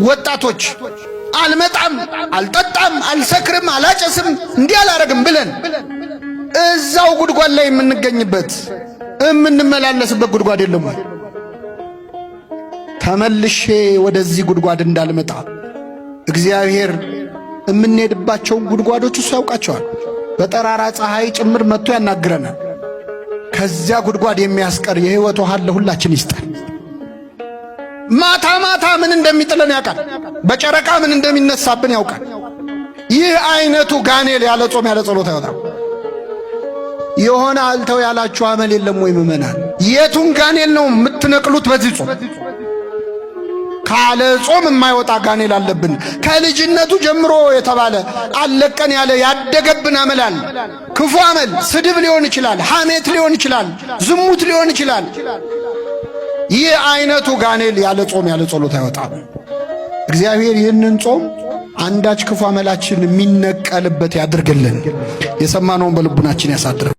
ወጣቶች አልመጣም፣ አልጠጣም፣ አልሰክርም፣ አላጨስም፣ እንዲህ አላረግም ብለን እዛው ጉድጓድ ላይ የምንገኝበት የምንመላለስበት ጉድጓድ የለም ወይ? ተመልሼ ወደዚህ ጉድጓድ እንዳልመጣ እግዚአብሔር የምንሄድባቸውን ጉድጓዶች እሱ ያውቃቸዋል። በጠራራ ፀሐይ ጭምር መጥቶ ያናግረናል። ከዚያ ጉድጓድ የሚያስቀር የሕይወት ውሃ ለሁላችን ይስጠን። ማታ ማታ ምን እንደሚጥለን ያውቃል። በጨረቃ ምን እንደሚነሳብን ያውቃል። ይህ አይነቱ ጋኔል ያለ ጾም ያለ ጸሎት አይወጣም። የሆነ አልተው ያላችሁ አመል የለም ወይ ምእመናን? የቱን ጋኔል ነው የምትነቅሉት በዚህ ጾም? ካለ ጾም የማይወጣ ጋኔል አለብን። ከልጅነቱ ጀምሮ የተባለ አለቀን ያለ ያደገብን አመል አለ። ክፉ አመል፣ ስድብ ሊሆን ይችላል፣ ሐሜት ሊሆን ይችላል፣ ዝሙት ሊሆን ይችላል። ይህ አይነቱ ጋኔል ያለ ጾም ያለ ጸሎት አይወጣም። እግዚአብሔር ይህንን ጾም አንዳች ክፉ አመላችን የሚነቀልበት ያድርግልን። የሰማነውን በልቡናችን ያሳድር።